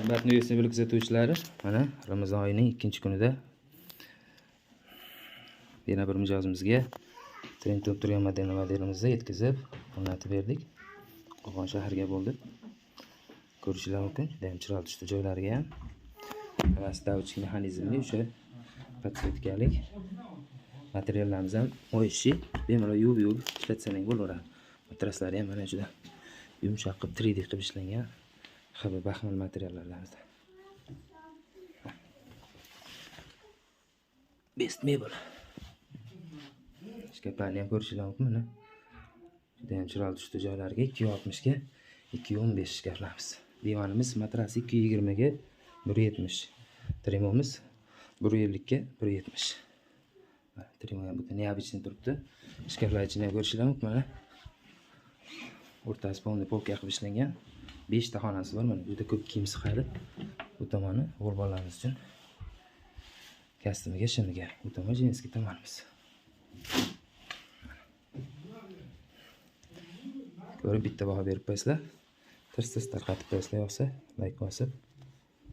Hurmatli UFC kuzatuvchilari, mana Ramazon oyining 2-kunida yana bir mijozimizga trend bo'lib turgan modelimizni yetkazib, o'rnatib berdik. Qo'qon shahriga bo'ldi. Ko'rishingiz mumkin, juda ham chiroyli tushdi joylariga ham. Hammasi davchik mexanizmli, o'sha podсветкalik materiallarimiz ham moyishi, bemalol yuvib-yuvib ishlatsangiz bo'laveradi. Matraslari ham mana juda yumshoq qilib 3D qilib ishlangan. Xb baxmal materiallardan. Best mebel. Shkaflarni ham ko'rishingiz mumkin mana. Juda ham chiroyli tushdi joylariga 260 ga 215 shkaflarimiz. Divanimiz matrasi 220 ga 170. Trimomiz 150 ga 170. Mana trimo ham bu необычный turibdi. Shkaflar ichini ham ko'rishingiz mumkin mana. O'rtasi polni polka qilib ishlangan. 5 ta xonasi bor mana, juda ko'p kiyim sig'adi. Bu tomoni o'g'il bolalarimiz uchun kostyumiga, shimiga. Bu tomon jenskiy tomonimiz. Ko'rib bitta baho berib qo'yasizlar. Tirs-tirs tarqatib qo'yasizlar, yo'qsa like bosib.